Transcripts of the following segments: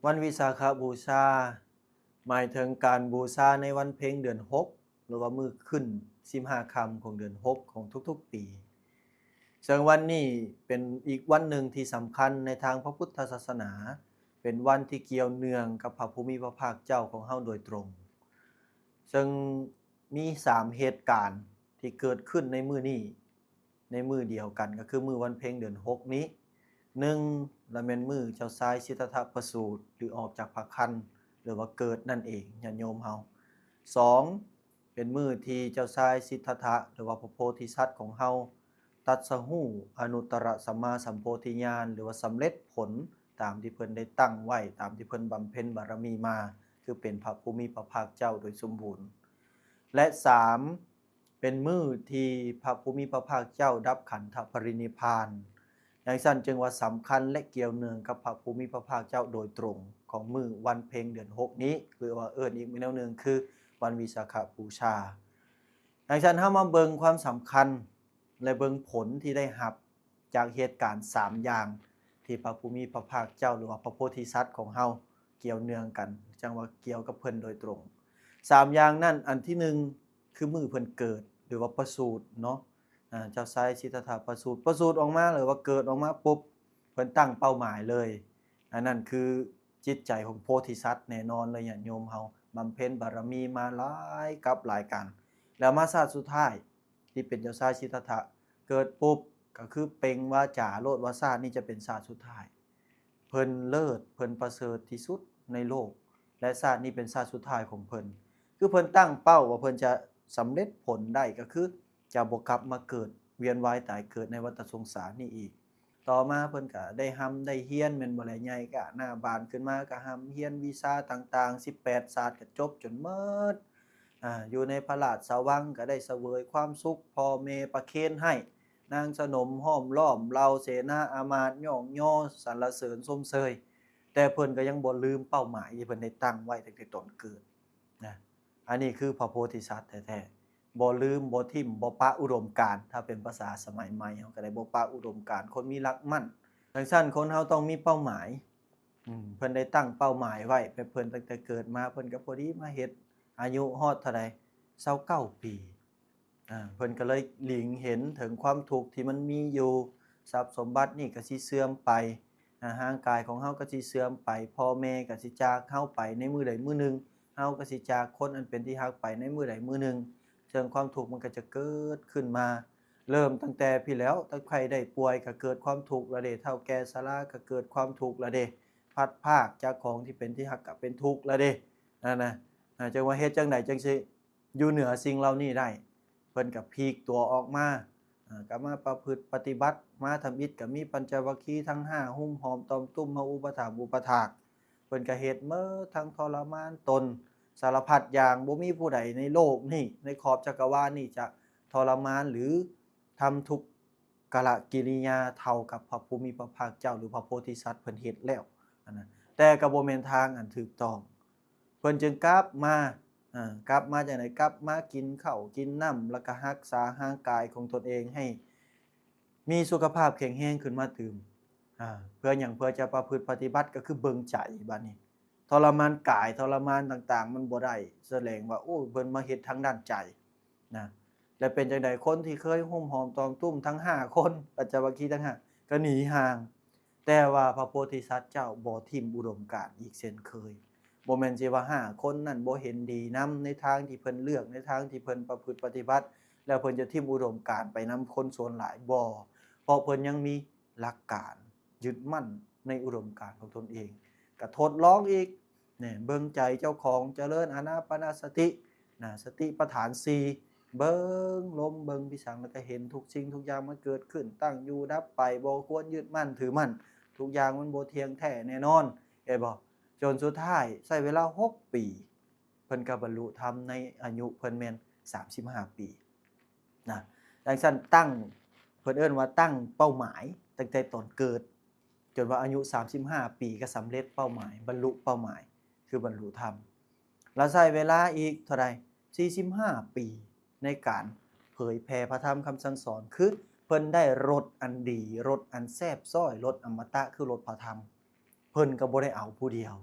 ວັນວິສາຂະບູຊາ ໝາຍເຖິງການບູຊາໃນວັນເພັງເດືອນຫົກ ຫຼືວ່າມື້ຂຶ້ນສິບຫ້າຄ່ຳຂອງເດືອນຫົກຂອງທຸກໆປີ. ເຊິ່ງວັນນີ້ເປັນອີກວັນໜຶ່ງທີ່ສຳຄັນໃນທາງພະພຸດທະສາສະໜາ, ເປັນວັນທີ່ກ່ຽວເນື່ອງກັບພະຜູ້ມີພະພາກເຈົ້າຂອງເຮົາໂດຍຕົງ. ເຊິ່ງມີສາມເຫດການທີ່ເກີດຂຶ້ນໃນມື້ນີ້ ໃນມື້ດຽວກັນ ກໍຄືມື້ວັນເພັງເດືອນຫົກນີ້. ໜຶ່ງ ລະແມ່ນມື້ເຈົ້າຊາຍສິດທັດຖະປະສູດ ຫຼື ອອກຈາກພະຄັນ ຫຼືວ່າເກີດນັ້ນເອງ ຍາດໂຍມເຮົາ. ສອງ ເປັນມື້ທີ່ເຈົ້າຊາຍສິດທັດຖະ ຫຼືວ່າພະໂພທິສັດຂອງເຮົາ ຕັດສະຮູ້ອະນຸດຕະລະສຳມາສຳໂພທິຍານ ຫຼືວ່າສຳເລັດຜົນຕາມທີ່ເພິ່ນໄດ້ຕັ້ງໄວ້ ຕາມທີ່ເພິ່ນບຳເພັນບາລະມີມາ ຄືເປັນພະຜູ້ມີພະພາກເຈົ້າໂດຍສົມບູນ. ແລະ ສາມ ເປັນມື້ທີ່ພະຜູ້ມີພະພາກເຈົ້າດັບຂັນທະປະລິນິບພານ. ຈັ່ງຊັ້ນຈຶ່ງວ່າສຳຄັນ ແລະ ກ່ຽວເນື່ອງກັບພະຜູ້ມີພະພາກເຈົ້າໂດຍຕົງຂອງມື້ວັນເພັງເດືອນຫົກນີ້ ຫຼືວ່າເອີ້ນອີກແນວໜຶ່ງຄືວັນວິສາຂະບູຊາ. ຈັ່ງຊັ້ນເຮົາມາເບິ່ງຄວາມສຳຄັນ ແລະ ເບິ່ງຜົນທີ່ໄດ້ຮັບຈາກເຫດການສາມຢ່າງ ທີ່ພະຜູ້ມີພະພາກເຈົ້າ ຫຼືວ່າພະໂພທິສັດຂອງເຮົາກ່ຽວເນື່ອງກັນ ຈັ່ງວ່າກ່ຽວກັບເພິ່ນໂດຍຕົງ. ສາມຢ່າງນັ້ນ ອັນທີໜຶ່ງ ຄືມື້ເພິ່ນເກີດ ຫຼືວ່າປະສູດເນາະ, ອາ ເຈົ້າຊາຍສິດທັດຖະປະສູດ ປະສູດອອກມາ ຫຼືວ່າເກີດອອກມາປຸບ ເພິ່ນຕັ້ງເປົ້າໝາຍເລີຍ. ອັນນັ້ນຄືຈິດໃຈຂອງໂພທິສັດແນ່ນອນເລີຍ ຍາດໂຍມເຮົາ ບຳເພັນບາລະມີມາຫຼາຍກັບຫຼາຍກັນ ແລ້ວມາຊາດສຸດທ້າຍ ທີ່ເປັນເຈົ້າຊາຍສິດທັດຖະ ເກີດປຸບກໍຄືເປັ່ງວາຈາໂລດວ່າຊາດນີ້ຈະເປັນຊາດສຸດທ້າຍ. ເພິ່ນເລີດ ເພິ່ນປະເສີດທີ່ສຸດໃນໂລກ ແລະ ຊາດນີ້ເປັນຊາດສຸດທ້າຍຂອງເພິ່ນ. ຄືເພິ່ນຕັ້ງເປົ້າວ່າເພິ່ນຈະສຳເລັດຜົນໄດ້ ກໍຄືຈະບໍ່ກັບມາເກີດ ວຽນວ່າຍຕາຍເກີດໃນວັດຕະສົງສານນີ້ອີກ. ຕໍ່ມາເພິ່ນກໍໄດ້ຮ່ຳໄດ້ຮຽນແມ່ນບໍ່ແລະ ໃຫຍ່ກະໜ້າບານຂຶ້ນມາກໍຮ່ຳຮຽນວິຊາຕ່າງໆ ສິບແປດສາດກໍຈົບຈົນໝົດ. ອາ ຢູ່ໃນພະລາຊະວັງກໍໄດ້ສະເຫວີຍຄວາມສຸກ ພໍ່ແມ່ປະເຄນໃຫ້ ນາງສະໜົມຫ້ອມລ້ອມ ເຫຼົ່າເສນາອາມາດຍ້ອງຍໍສັນລະເສີນຊົມເຊີຍ, ແຕ່ເພິ່ນກໍຍັງບໍ່ລືມເປົ້າໝາຍທີ່ເພິ່ນໄດ້ຕັ້ງໄວ້ຕັ້ງແຕ່ຕອນເກີດນະ. ອັນນີ້ຄືພະໂພທິສັດແທ້ໆ ບໍ່ລືມ ບໍ່ຖິ້ມ ບໍ່ປະອຸດົມການ. ຖ້າເປັນພາສາສະໄໝໃໝ່ ເຮົາກໍໄດ້ບໍ່ປະອຸດົມການ ຄົນມີຫຼັກໝັ້ນ. ຈັ່ງຊັ້ນຄົນເຮົາຕ້ອງມີເປົ້າໝາຍ. ອືມ ເພິ່ນໄດ້ຕັ້ງເປົ້າໝາຍໄວ້ ແບບເພິ່ນຕັ້ງແຕ່ເກີດມາ ເພິ່ນກໍພໍດີມາເຮັດອາຍຸຮອດເທົ່າໃດ ຊາວເກົ້າປີ. ອາ ເພິ່ນກໍເລີຍຫຼີງເຫັນເຖິງຄວາມທຸກທີ່ມັນມີຢູ່, ຊັບສົມບັດນີ້ກໍຊິເສື່ອມໄປ, ອາ ຮ່າງກາຍຂອງເຮົາກໍຊິເສື່ອມໄປ, ພໍ່ແມ່ກໍຊິຈາກເຮົາໄປໃນມື້ໃດມື້ໜຶ່ງ, ເຮົາກໍຊິຈາກຄົນອັນເປັນທີ່ຮັກໄປໃນມື້ໃດມື້ໜຶ່ງ. ເຊິ່ງຄວາມທຸກມັນກໍຈະເກີດຂຶ້ນມາ ເລີ່ມຕັ້ງແຕ່ພີ້ແລ້ວ, ຕັ້ງໄຂ້ໄດ້ປ່ວຍກໍເກີດຄວາມທຸກລະເດ, ເຖົ້າແກ່ຊະລາກໍເກີດຄວາມທຸກລະເດ, ພັດພາກຈາກຂອງທີ່ເປັນທີ່ຮັກກໍເປັນທຸກລະເດ. ນັ້ນນະ ອາ ຈັ່ງວ່າເຮັດຈັ່ງໃດຈັ່ງຊິຢູ່ເໜືອສິ່ງເຫຼົ່ານີ້ໄດ້? ເພິ່ນກໍພີກຕົວອອກມາ, ອາ ກໍມາປະພຶດປະຕິບັດ, ມາທຳອິດກໍມີປັນຈະວັກຄີທັງຫ້າ ຫຸ້ມຫອມຕອມຕຸ້ມມາອຸປະຖຳອຸປະຖາກ. ເພິ່ນກໍເຮັດໝົດ ທັງທໍລະມານຕົນ ສາລະພັດຢ່າງ, ບໍ່ມີຜູ້ໃດໃນໂລກນີ້ ໃນຂອບຈັກກະວານນີ້ຈະທໍລະມານ ຫຼື ທຳທຸກກະລະກິລິຍາເທົ່າກັບພະຜູ້ມີພະພາກເຈົ້າ ຫຼື ພະໂພທິສັດເພິ່ນເຮັດແລ້ວຫັ້ນນະ. ແຕ່ກໍບໍ່ແມ່ນທາງອັນຖືກຕ້ອງ. ເພິ່ນຈຶ່ງກັບມາ, ເອີ, ກັບມາຈັ່ງໃດ? ກັບມາກິນເຂົ້າກິນນ້ຳ ແລ້ວກໍຮັກສາຮ່າງກາຍຂອງຕົນເອງໃຫ້ມີສຸຂະພາບແຂງແຮງຂຶ້ນມາຕື່ມ. ອາ, ເພື່ອຫຍັງ? ເພື່ອຈະປະພຶດປະຕິບັດ, ກໍຄືເບິ່ງໃຈບາດນີ້. ທໍລະມານກາຍ ທໍລະມານຕ່າງໆ ມັນບໍ່ໄດ້, ສະແດງວ່າ, ໂອ້, ເພິ່ນມາເຮັດທາງດ້ານໃຈນະ. ແລະ ເປັນຈັ່ງໃດ? ຄົນທີ່ເຄີຍຫຸ້ມຫອມຕອມຕຸ້ມທັງຫ້າຄົນ, ປັນຈະວັກຄີທັງຫ້າ ກໍໜີຫ່າງ. ແຕ່ວ່າພະໂພທິສັດເຈົ້າບໍ່ຖິ້ມອຸດົມການອີກເຊັ່ນເຄີຍ. ບໍ່ແມ່ນຊິວ່າຫ້າຄົນນັ້ນບໍ່ເຫັນດີນຳໃນທາງທີ່ເພິ່ນເລືອກ, ໃນທາງທີ່ເພິ່ນປະພຶດປະຕິບັດ, ແລ້ວເພິ່ນຈະຖິ້ມອຸດົມການໄປນຳຄົນສ່ວນຫຼາຍ, ບໍ່. ເພາະເພິ່ນຍັງມີຫຼັກການ ຍຶດໝັ້ນໃນອຸດົມການຂອງຕົນເອງ. ກະທົດລອງອີກ, ແນ່, ເບິ່ງໃຈເຈົ້າຂອງ, ຈະເລີນອານາປານະສະຕິນະ, ສະຕິປະທານສີ່, ເບິ່ງລົມ, ເບິ່ງພິສັງ, ແລ້ວກະເຫັນທຸກສິ່ງທຸກຢ່າງມັນເກີດຂຶ້ນ, ຕັ້ງຢູ່, ດັບໄປ, ບໍ່ຄວນຍຶດໝັ້ນຖືໝັ້ນ, ທຸກຢ່າງມັນບໍ່ທ່ຽງແທ້ແນ່ນອນ, ເຫັນບໍ່? ຈົນສຸດທ້າຍໃຊ້ເວລາຫົກປີ ເພິ່ນກໍບັນລຸທຳໃນອາຍຸເພິ່ນແມ່ນສາມສິບຫ້າປີນະ. ຈັ່ງຊັ້ນຕັ້ງ, ເພິ່ນເອີ້ນວ່າຕັ້ງເປົ້າໝາຍຕັ້ງແຕ່ຕອນເກີດ ຈົນວ່າອາຍຸສາມສິບຫ້າປີກໍສຳເລັດເປົ້າໝາຍ, ບັນລຸເປົ້າໝາຍ ຄືບັນລຸທຳ. ແລ້ວໃຊ້ເວລາອີກເທົ່າໃດ? ສີ່ສິບຫ້າປີ ໃນການເຜີຍແຜ່ພະທຳຄຳສັ່ງສອນ, ຄືເພິ່ນໄດ້ລົດອັນດີ, ລົດອັນແຊບຊ້ອຍ, ລົດອະມະຕະ, ຄືລົດພະທຳ. ເພິ່ນກໍບໍ່ໄດ້ເອົາຜູ້ດຽວ,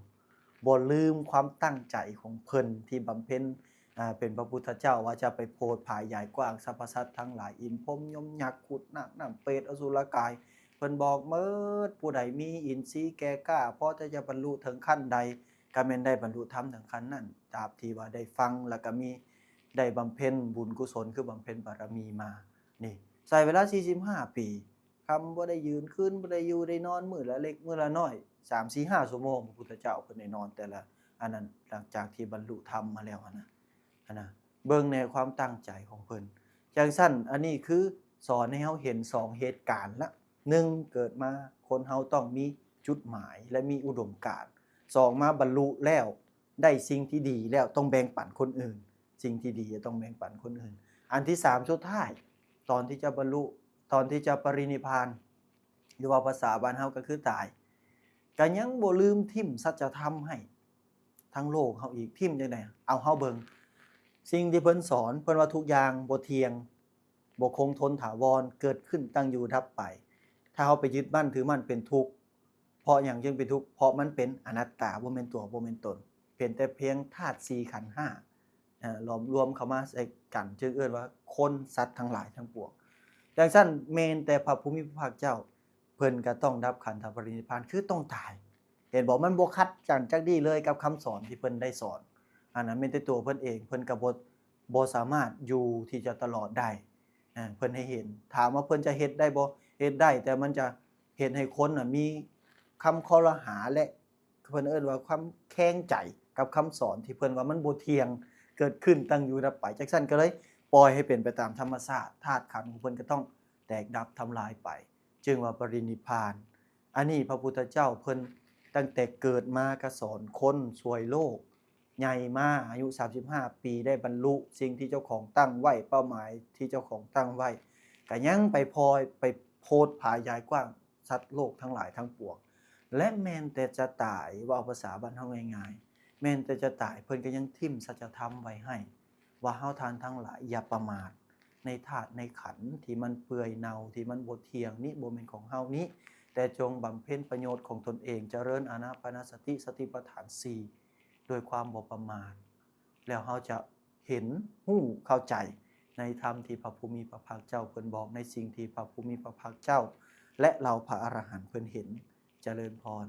ບໍ່ລືມຄວາມຕັ້ງໃຈຂອງເພິ່ນທີ່ບຳເພັນ ອ່າ ເປັນພະພຸດທະເຈົ້າ ວ່າຈະໄປໂຜດຜາຍຢາຍກວ້າງສັບພະສັດທັງຫຼາຍ ອິນພົມຍົມຍັກ ຂຸດນາກນ້ຳເປດ ອະສຸລະກາຍ ເພິ່ນບອກໝົດ ຜູ້ໃດມີອິນຊີແກ່ກ້າ ພໍທີ່ຈະບັນລຸເຖິງຂັ້ນໃດ ກໍແມ່ນໄດ້ບັນລຸທຳເຖິງຂັ້ນນັ້ນ ຕາບທີ່ວ່າໄດ້ຟັງ ແລ້ວກໍມີ ໄດ້ບຳເພັນບຸນກຸສົນ ຄືບຳເພັນບາລະມີມາ ນີ້ ໃຊ້ເວລາສີ່ສິບຫ້າປີ ຄ່ຳບໍ່ໄດ້ຢືນ ຄືນບໍ່ໄດ້ຢູ່ ໄດ້ນອນມື້ລະເລັກມື້ລະນ້ອຍ ສາມ ສີ່ ຫ້າຊົ່ວໂມງ ພະພຸດທະເຈົ້າເພິ່ນໄດ້ນອນແຕ່ລະ ອັນນັ້ນ ຫຼັງຈາກທີ່ບັນລຸທຳມາແລ້ວຫັ້ນນະ ຫັ້ນນະ ເບິ່ງແດ່ຄວາມຕັ້ງໃຈຂອງເພິ່ນ. ຈັ່ງຊັ້ນ ອັນນີ້ຄືສອນໃຫ້ເຮົາເຫັນສອງເຫດການລະ ໜຶ່ງ ເກີດມາຄົນເຮົາຕ້ອງມີຈຸດໝາຍ ແລະ ມີອຸດົມການ ສອງ ມາບັນລຸແລ້ວ ໄດ້ສິ່ງທີ່ດີແລ້ວ ຕ້ອງແບ່ງປັນຄົນອື່ນ ສິ່ງທີ່ດີຕ້ອງແບ່ງປັນຄົນອື່ນ. ອັນທີສາມ ສຸດທ້າຍ ຕອນທີ່ຈະບັນລຸ ຕອນທີ່ຈະປະລິນິບພານ ຫຼືວ່າພາສາບ້ານເຮົາກໍຄືຕາຍ ກໍຍັງບໍ່ລືມຖິ້ມສັດຈະທຳໃຫ້ທັງໂລກເຮົາອີກ. ຖິ້ມຈັ່ງໃດ? ເອົາ ເຮົາເບິ່ງສິ່ງທີ່ເພິ່ນສອນ ເພິ່ນວ່າທຸກຢ່າງບໍ່ທ່ຽງ ບໍ່ຄົງທົນຖາວອນ ເກີດຂຶ້ນ ຕັ້ງຢູ່ ດັບໄປ. ຖ້າເຮົາໄປຍຶດໝັ້ນຖືໝັ້ນເປັນທຸກ. ເພາະຫຍັງຈຶ່ງເປັນທຸກ? ເພາະມັນເປັນອະນັດຕາ ບໍ່ແມ່ນຕົວ ບໍ່ແມ່ນຕົນ ເປັນແຕ່ພຽງທາດສີ່ ຂັນຫ້າ ເອີ ຫຼອມລວມເຂົ້າມາໃສ່ກັນ ຈຶ່ງເອີ້ນວ່າຄົນ ສັດທັງຫຼາຍທັງປວງ. ຈັ່ງຊັ້ນ ແມ່ນແຕ່ພະຜູ້ມີພະພາກເຈົ້າ ເພິ່ນກໍຕ້ອງດັບຂັນທະປະລິນິບພານ ຄືຕ້ອງຕາຍ. ເຫັນບໍ່? ມັນບໍ່ຂັດກັນຈັກດີ້ເລີຍກັບຄຳສອນທີ່ເພິ່ນໄດ້ສອນ. ອັນນັ້ນແມ່ນແຕ່ຕົວເພິ່ນເອງ ເພິ່ນກໍບໍ່ ບໍ່ສາມາດຢູ່ທີ່ຈະຕະຫຼອດໄດ້. ເພິ່ນໃຫ້ເຫັນ ຖາມວ່າເພິ່ນຈະເຮັດໄດ້ບໍ່? ເຮັດໄດ້ ແຕ່ມັນຈະເຮັດໃຫ້ຄົນນະມີຄຳຄໍລະຫາ ແລະ ເພິ່ນເອີ້ນວ່າຄວາມແຄງໃຈກັບຄຳສອນທີ່ເພິ່ນວ່າມັນບໍ່ທ່ຽງ ເກີດຂຶ້ນ ຕັ້ງຢູ່ ດັບໄປ. ຈັ່ງຊັ້ນກໍເລີຍປ່ອຍໃຫ້ເປັນໄປຕາມທຳມະຊາດ ທາດຂັນຂອງເພິ່ນກໍຕ້ອງແຕກດັບທຳລາຍໄປ ຈຶ່ງວ່າປະລິນິບພານ. ອັນນີ້ພະພຸດທະເຈົ້າເພິ່ນຕັ້ງແຕ່ເກີດມາກໍສອນຄົນ ຊ່ວຍໂລກ ໃຫຍ່ມາອາຍຸສາມສິບຫ້າປີ ໄດ້ບັນລຸສິ່ງທີ່ເຈົ້າຂອງຕັ້ງໄວ້ ເປົ້າໝາຍທີ່ເຈົ້າຂອງຕັ້ງໄວ້ ກໍຍັງໄປພອຍ ໄປໂຜດຜາຍຢາຍກວ້າງສັດໂລກທັງຫຼາຍທັງປວງ. ແລະ ແມ່ນແຕ່ຈະຕາຍ ເວົ້າພາສາບ້ານເຮົາງ່າຍໆ ແມ່ນແຕ່ຈະຕາຍ ເພິ່ນກໍຍັງຖິ້ມສັດຈະທຳໄວ້ໃຫ້ ວ່າເຮົາທ່ານທັງຫຼາຍຢ່າປະໝາດໃນທາດໃນຂັນທີ່ມັນເປື່ອຍເນົ່າ ທີ່ມັນບໍ່ທ່ຽງນີ້ ບໍ່ແມ່ນຂອງເຮົານີ້ ແຕ່ຈົ່ງບຳເພັນປະໂຫຍດຂອງຕົນເອງ ຈະເລີນອານາປານະສະຕິ ສະຕິປະທານສີ່ ດ້ວຍຄວາມບໍ່ປະໝາດ ແລ້ວເຮົາຈະເຫັນ ຮູ້ ເຂົ້າໃຈໃນທຳທີ່ພະຜູ້ມີພະພາກເຈົ້າເພິ່ນບອກ ໃນສິ່ງທີ່ພະຜູ້ມີພະພາກເຈົ້າ ແລະ ເຫຼົ່າພະອະລະຫັນເພິ່ນເຫັນ. ຈະເລີນພອນ.